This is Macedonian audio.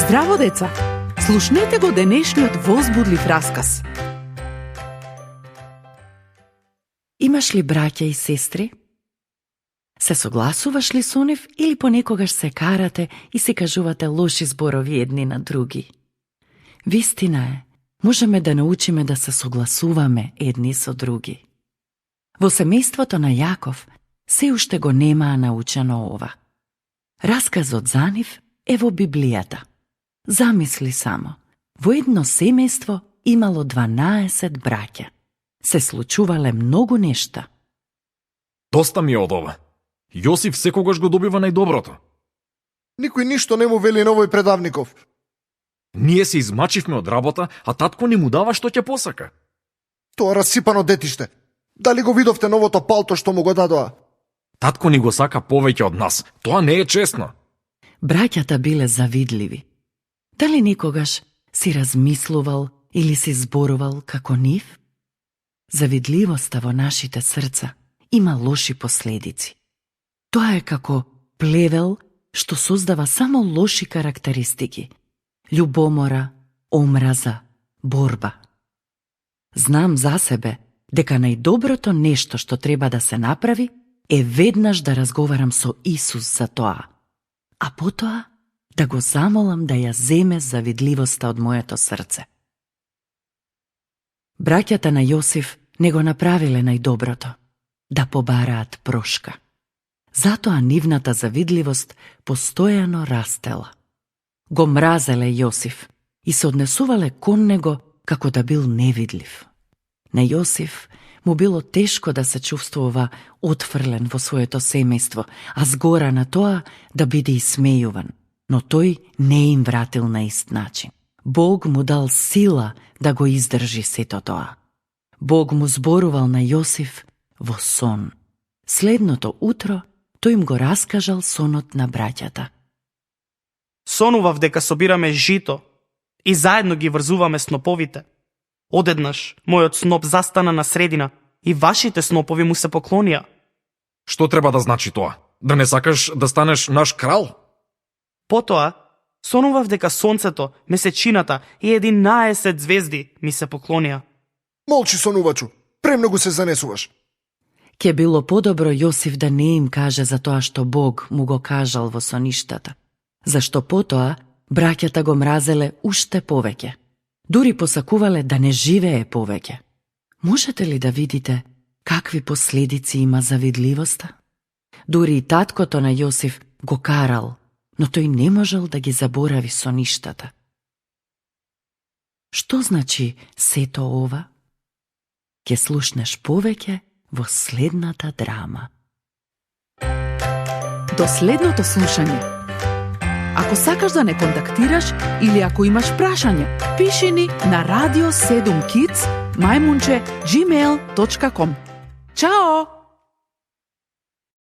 Здраво, деца! Слушнете го денешниот возбудлив расказ. Имаш ли браќа и сестри? Се согласуваш ли со нив или понекогаш се карате и си кажувате лоши зборови едни на други? Вистина е, можеме да научиме да се согласуваме едни со други. Во семејството на Јаков се уште го немаа научено ова. Расказот за нив е во Библијата. Замисли само, во едно семејство имало 12 браќа. Се случувале многу нешта. Доста ми е од ова. Јосиф секогаш го добива најдоброто. Никој ништо не му вели на овој предавников. Ние се измачивме од работа, а татко не му дава што ќе посака. Тоа расипано детиште. Дали го видовте новото палто што му го дадоа? Татко ни го сака повеќе од нас. Тоа не е честно. Браќата биле завидливи. Дали никогаш си размислувал или си зборувал како нив? Завидливоста во нашите срца има лоши последици. Тоа е како плевел што создава само лоши карактеристики. Љубомора, омраза, борба. Знам за себе дека најдоброто нешто што треба да се направи е веднаш да разговарам со Исус за тоа, а потоа да го замолам да ја земе завидливоста од моето срце. Браќата на Јосиф не го направиле најдоброто, да побараат прошка. Затоа нивната завидливост постојано растела. Го мразеле Јосиф и се однесувале кон него како да бил невидлив. На Јосиф му било тешко да се чувствува отфрлен во своето семејство, а згора на тоа да биде исмејуван, но тој не им вратил на ист начин. Бог му дал сила да го издржи сето тоа. Бог му зборувал на Јосиф во сон. Следното утро тој им го раскажал сонот на браќата. Сонував дека собираме жито и заедно ги врзуваме сноповите. Одеднаш, мојот сноп застана на средина и вашите снопови му се поклонија. Што треба да значи тоа? Да не сакаш да станеш наш крал? Потоа, сонував дека сонцето, месечината и 11 звезди ми се поклонија. Молчи, сонувачу, премногу се занесуваш. Ке било подобро Јосиф да не им каже за тоа што Бог му го кажал во соништата, зашто потоа браќата го мразеле уште повеќе. Дури посакувале да не живее повеќе. Можете ли да видите какви последици има завидливоста? Дури и таткото на Јосиф го карал, но тој не можел да ги заборави соништата. Што значи сето ова? Ке слушнеш повеќе во следната драма. До следното слушање. Ако сакаш да не контактираш или ако имаш прашање, пиши ни на radio7kids@gmail.com. Чао!